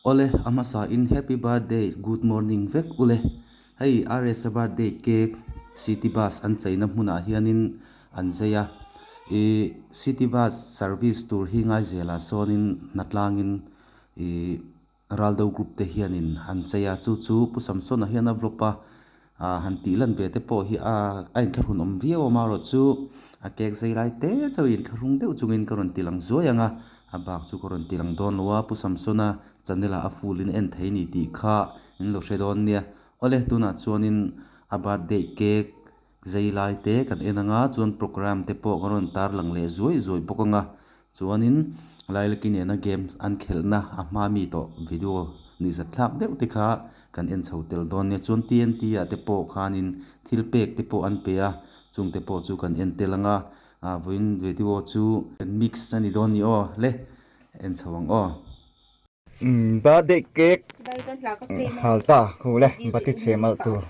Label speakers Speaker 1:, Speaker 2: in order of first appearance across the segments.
Speaker 1: Awle, a hmasa in Happy Birthday, Good Morning vek ule. Hei RSa birthday cake city bus an cheina hmunah hianin an zai a, ih city bus service tur hi Ngaizelah sawnin hnatlangin ih Raldo group te hianin an chei a, chu chu Pu Samsona hian a vlawp a, ah han tih lan ve te pawh hi a a inthlahrun awm viau a marawh chu a cake zai lai te chauh inthlahrung deuh chungin ka rawn ti lang zuai ang a, a bak chu ka rawn ti lang dawn lo a, Pu Samsona channel ah a full in en thei ni tih kha in lo hre dawn nia. Awle tunah chuanin a birthday cake zai lai te kan en ang a, chuan programme te pawh ka rawn tar lang leh zuai zuai bawk ang a, chuanin Lailaki nena game an khelhna a hma mi tawh video ni zat thlak deuh te kha kan en chho tel dawn nia, chuan TNT ah te pawh khanin thil pek te pawh an pe a, chung te pawh chu kan en tel ang a, ah vawiin video chu mix a ni dawn ni aw le en chho ang aw.
Speaker 2: Birthday cake hal ta khu le bati chhe mal tur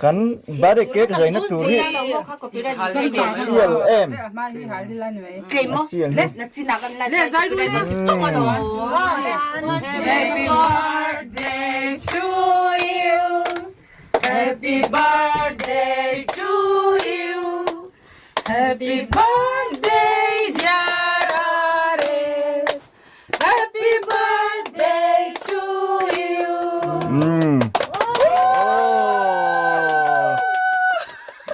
Speaker 2: kan birthday cake zaina tur hi sial em a sial hi
Speaker 3: Happy birthday to you.
Speaker 2: Mm.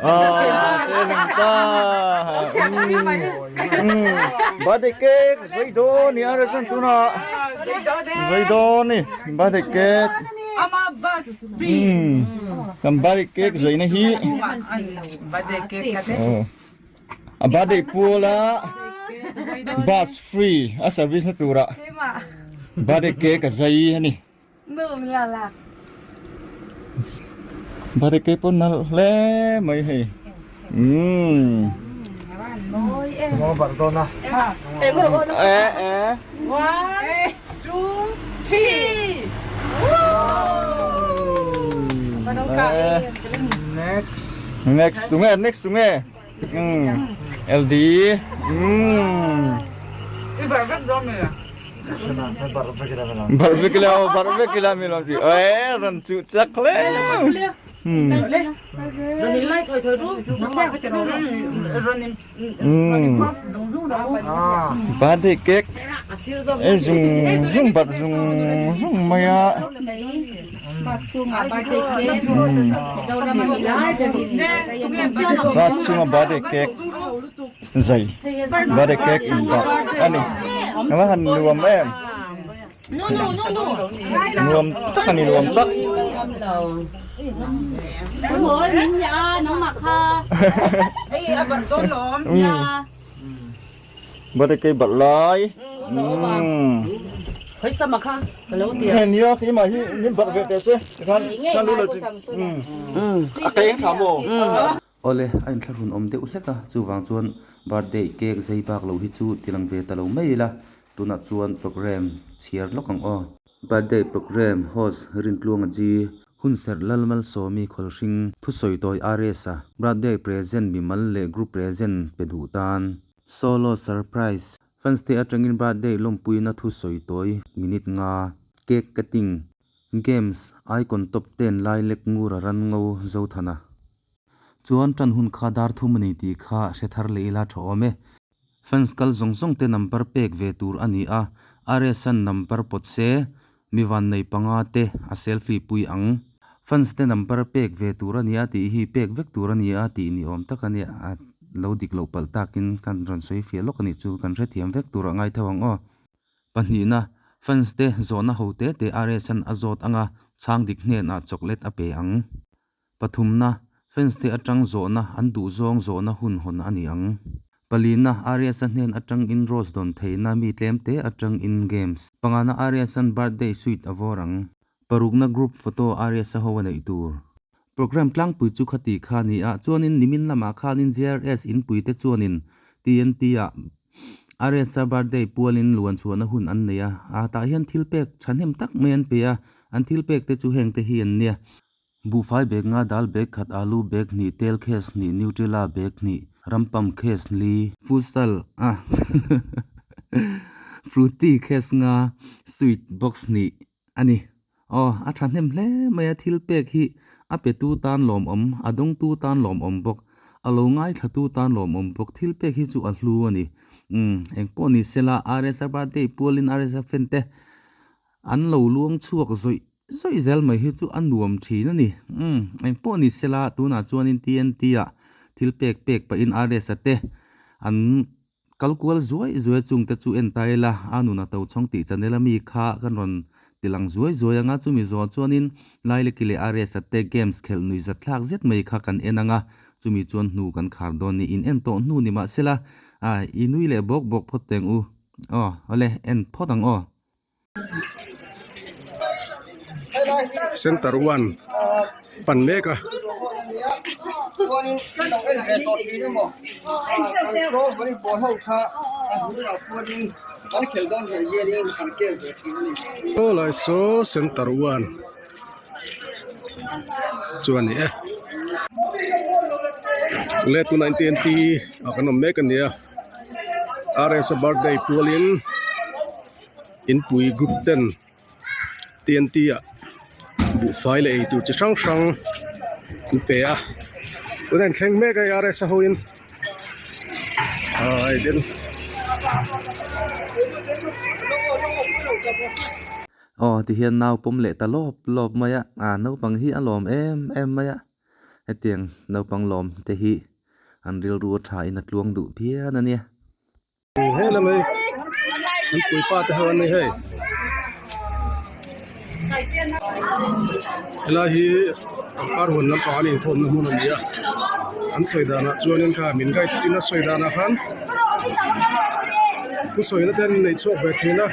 Speaker 2: Oh. Ah, ta. Mm. Birthday cake zai dawn ni ara san tuna. Zai dawn ni birthday cake.
Speaker 3: Ama bus free.
Speaker 2: Mm. Kan birthday cake zai na hi.
Speaker 3: Birthday cake kate.
Speaker 2: Oh. A birthday puala bus free a service na tura birthday cake a zai a ni. Birthday cake pawh nalh hle mai hei. Umm. Eh eh.
Speaker 4: Next.
Speaker 2: Next tunge next tunge. Umm LD umm Barvek ila aw barvek ila mi lo si eh ran chu chak le Birthday cake e zung zung bat zung zung mai a Bus chhunga birthday cake zai birthday cake in dah a ni ava han nuam em nuam tak a ni nuam tak Birthday cake barh lai nia keimah hi min barh ve teh se tikhan khan lu lo chi a keng tha maw.
Speaker 1: Awle, a inthlahrun awm deuh hlek a, chuvang chuan birthday cake zei bak lo hi chu tilang ve ta lo mai ila, tunah chuan program chhiar lawk ang aw. Birthday program host Rintluanga G. Hunserh Lalmalsawmi Khawlhring thusawi tawi RS-a birthday present mimal leh group present pe duh tan. Solo surprise fans te atangin birthday lawmpuina thusawi tawi minute nga cake cutting games icon top ten lai lek ngura ran ngo Zothana. Chuan tan hun kha dar thum a ni tih kha hre thar leh ila tha awm e. Fans kal zawng zawng te number pek ve tur a ni a, RS-a'n number pawt se Mi vannei panga te a selfie pui ang. Fans te number pek ve tur a nia tih hi pek vek tur a nia tih ni awm tak a nia. A lo dik loh palh takin kan rawn sawi fiah lawk a nih chu kan hrethiam vek tur a ngai tho ang aw. Pahnihna, fans te zawhna ho te te RS-a'n a zawt anga chhang dik hnenah chocolate a pe ang. Pathumna, fans te atang zawhna an duh zawng zawhna hun hawn a ni ang. Palina, Arias-a hnen atang in rose dawn theihna mi tlem te atang in games. Pangana, Arias-a'n birthday suite a vawr ang. Parukna group photo Arias-a ho a neih tur. Program tlangpui chu khati kha a ni a, chuanin nimin lamah khanin JRS inpui te chuanin TNT-ah Arias-a birthday pualin luan chhuahna hun an nei a, a tah hian thil pek thahnem tak mai an pe a, an thil pek te chu heng te hi an nia. Buhfai bag nga dal bag khat alu bag hnih tel case hnih nutella bag hnih rampam case li. Futsal a Frooti case nga sweet box hnih a ni. Aw, a thahnem hle mai a, thil pek hi a petu tan lawmawm, a dawngtu tan lawmawm bawk, a lo ngaithlatu tan lawmawm bawk, thil pek hi chu a hlu a ni. Umm, engpawh ni sela, RSA birthday pualin RSA fan te an lo luang chhuak zawih zawih zel mai hi chu a nuam thin a ni. Umm, engpawh ni sela, tunah chuanin TNT ah thil pek pek pahin RSA te an Kal kual zuai zuai chung te chu en ta ila, a nun a to chhawng tih channel a mi kha kan rawn ti lang zuai zuai anga chumi zawh chuanin Laileki leh Arias-a te games khelh nui zat thlak zet mai kha kan en anga chumi chuan hnu kan khar dawn ni in en tawh hnu ni mahsela a i nui leh bawk bawk phawt teng u aw awle en phawt ang aw.
Speaker 4: Center one pan mek a. Saw lai saw center one chu a ni e. Le tunah hian TNT ah kan awm mek a ni a RS a birthday pualin. Inpui group ten TNT ah buhfai leh eitur chi hrang hrang an pe a tunah in thleng mek a hei RS a ho in aaa hei den.
Speaker 1: Aw tihian nau pawm leh ta lawp lawp mai a, aa naupang hi a lawm em em mai a, hetiang naupang lawm te hi an rilru a tha in a tluang duh phian a nia.
Speaker 4: He lam hei an puipa te ho an ni hei helai hi pangpar huan lampang an inkhawmna hmun a ni a an sawi danah chuanin kha min guide in a sawi danah khan thusawina te an neih chhuak ve thin a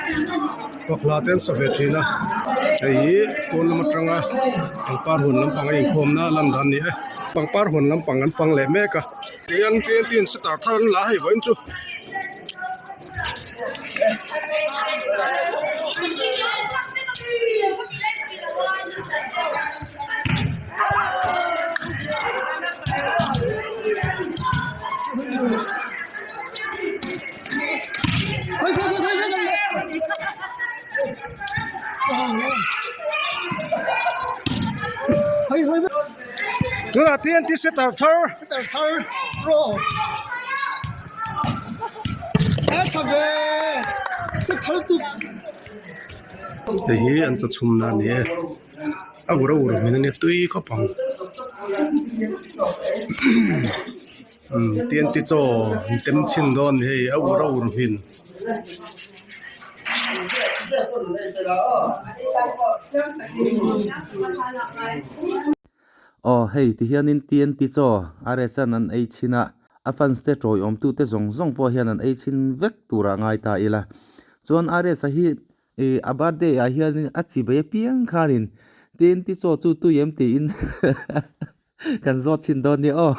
Speaker 4: fakhla te an sa ve thin a hei hi kawn lam atanga pangpar huan lampang a inkhawmna lan dan a ni e pangpar huan lampang an fang leh mek a. Tihian canteen sitar thar an la hei vawiin chu. Tunah TNT sitar thar. Hei hi an chaw chhum na a ni e a ur a ur hmin a nia tui khawp ang umm TNT chaw an tem chhin dawn a ni hei a ur a ur hmin.
Speaker 1: Aw hei ti hianin TNT chaw RS-a'n an ei chhin a, a fans te tawiawmtu te zawng zawng pawh hian an ei chhin vek turah ngai ta ila. Chuan RS-a hi ih a birthday ah hianin a chi bei apiang khanin TNT chaw chu tui em tiin kan zawt chhin dawn nia aw.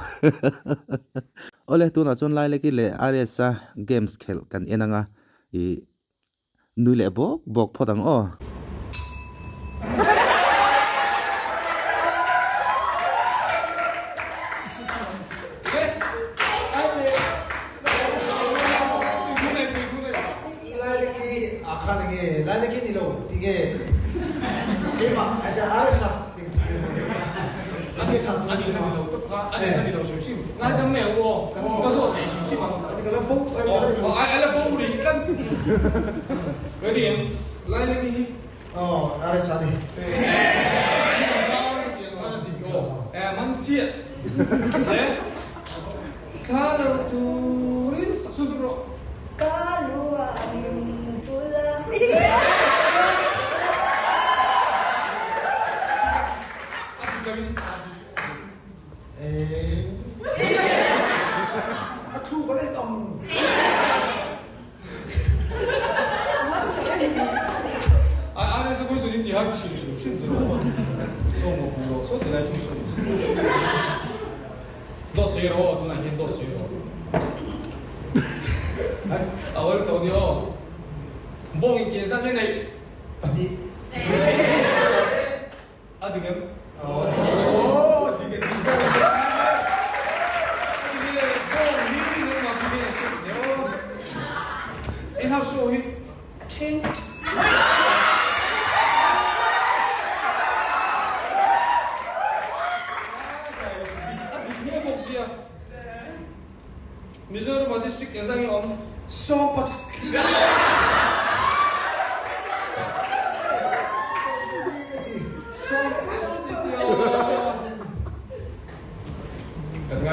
Speaker 1: Awle tunah chuan Laileki leh RS-a games khelh kan en anga ih Nui leh bawk bawk phawt ang aw.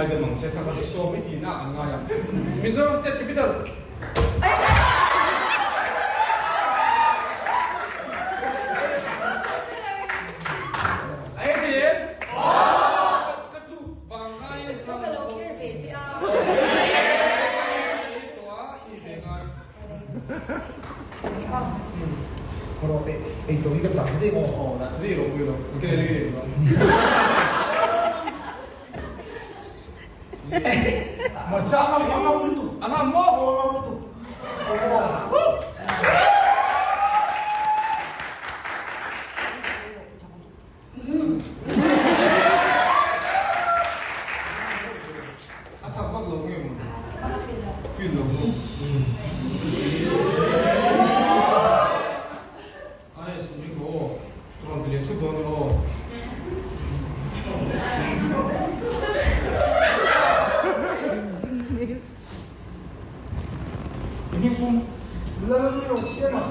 Speaker 5: ngaidam ang che, kha kha chu sawm i tihna an ngai ang. Mizoram State Capital. A e ti em? Ka tluk vang ngaiin chhang
Speaker 6: Ka lo kher ve che a.
Speaker 5: I tawh a, i ve ngai. A chak vak lo nge maw? Feel lo maw? RS ring rawh aw, ka rawn ti leh thut dawn aw. I hming pum Lalrosiama.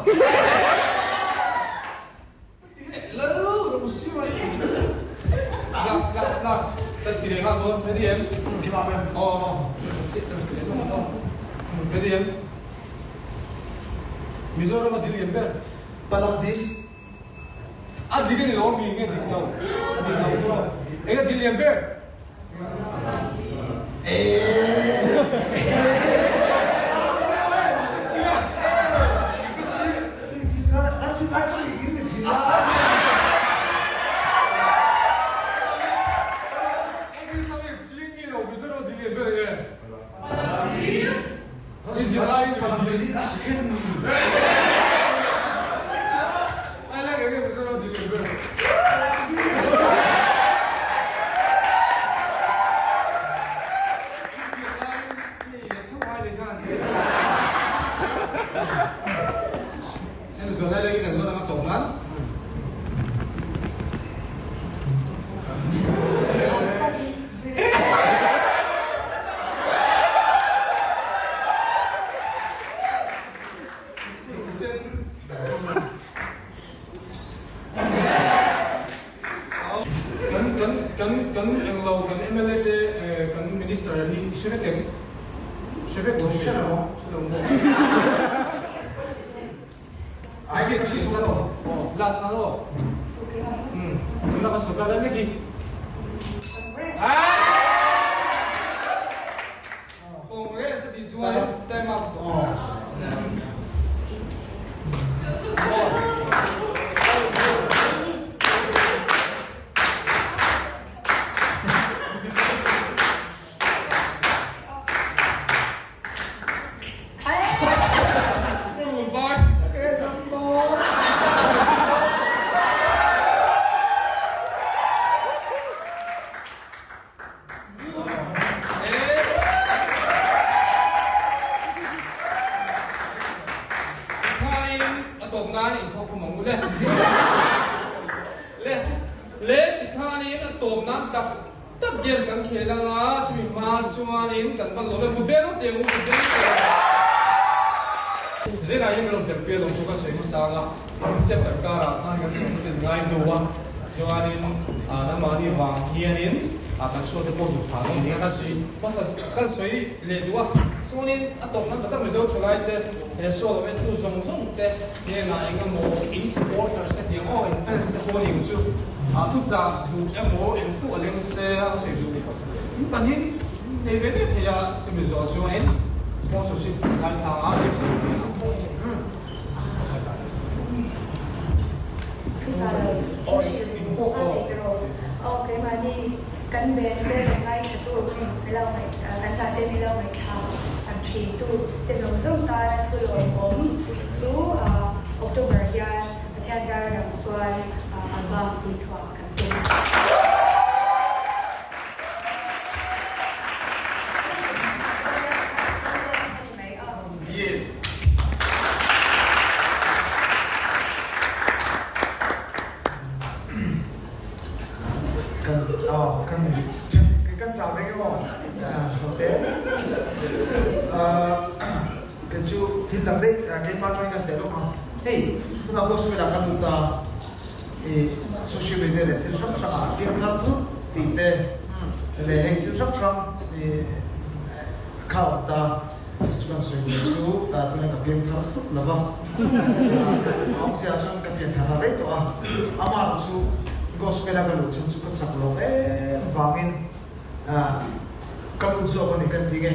Speaker 5: Kan englo kan mla te kan minister hi i hre vek em? Hre vek lo mi? Hre lo maw? Ai ke chi ka lo. Last na lo. Tuna ka sawrkar lai mek hi. Congress. Congress a tih chuan time up tawh. Tikhain a tawp nan inthawk khum ang u le. Le le tikhanin a tawp nan tak tak games kan khel anga chumi hma chuanin kan va lawm e kut beng rawh teh ang u kut beng teh ang. Zela hi min rawn telpui a lawm thu ka sawi hmasa anga chapter karah khan kan sawmna ten ngai hnu a chuanin nangmahni vang hianin kan show te pawh hlut phah ngawm nia kan sawi hmasa kan sawi leh duh a chuanin a tawpna tak tak Mizo thalai te he show lo entu zawng zawng te hnenah eng emaw in supporters te tiang aw in fans te pawh ning chu thuchah duh emaw eng pawh a leng se a sawi duh in panin nei ve ve thei a chumi zawh chuanin sponsorship ngaithla a games an thei ang.
Speaker 6: Thuchah lo thil hrilh duh a nei tawh aw keimahni kan band te kan ngaithla chu milo ngaih kan hla te milo ngaihthla sak thin tu te zawng zawng tana thu lawmawm chu October hian Pathian zar dang chuan album tihchhuah kan tum.
Speaker 5: Yes.
Speaker 7: Kan oh kan kan ca ve ke maw hote kan chu thil dang dei keimah tawng kan tel awm a hei tunah pawh sawi lah kan lut a i social media leh thil hrang hrang ah piangthar thut tih te leh hei thil hrang hrang. Kha awm ta, chu chu kan sawi duh chu tuna ka piang thar hlut lo va, a awmzia chuan ka pian thar a rei tawh a, amah chu gospel a ka luh chhan chu ka chak lo em vangin ka lut zawk a ni kan ti nge.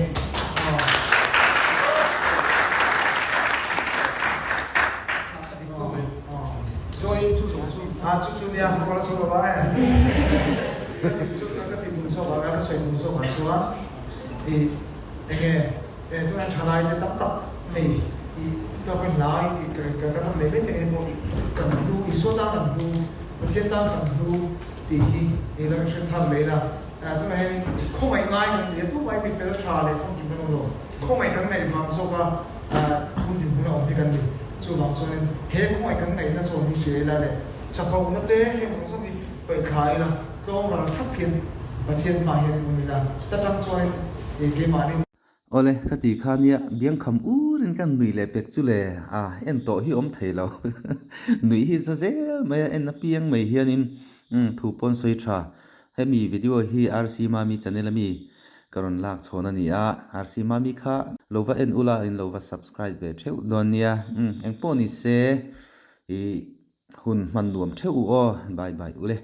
Speaker 7: Chu chu nia ka la sawi lo va e. Ka ti chu ka ti bul zawk ah ka sawi bul zawk ah chuan i enge e tuna thalai te tam tak hei i tawkin lai i ka kan han nei mai thei ang pawh kan hlu Isua tan kan hlu Pathian tan kan hlu tih hi i la hre thar leh ila tunah hian khawngaih ngai kan ni a tumah hi mi fel tha leh famkim kan awm lo khawngaih kan ngaih vang zawk a hun dinhmun a awm hi kan ni chuvang chuanin he khawngaih kan ngaihna zawn hi hria ila leh chakawhna te heng zawng zawng hi paih thla ila tlawm ral thak hian Pathian hmaah hian in awm ila ta tang chuanin keimahni
Speaker 1: Awle, ka ti kha nia, biang kham urin ka nui leh pek chu le, a en tawh hi awm thei lo. Nuih hi za zel mai a, en apiang mai hianin thu pawn sawi tha. Hemi video hi RC Mami channel ami ka rawn lak chhawn a ni a, RC Mami kha lo va en ula in lo va subscribe ve theuh dawn nia. Engpawh ni se i hun hman nuam theuh u aw, bye bye ule.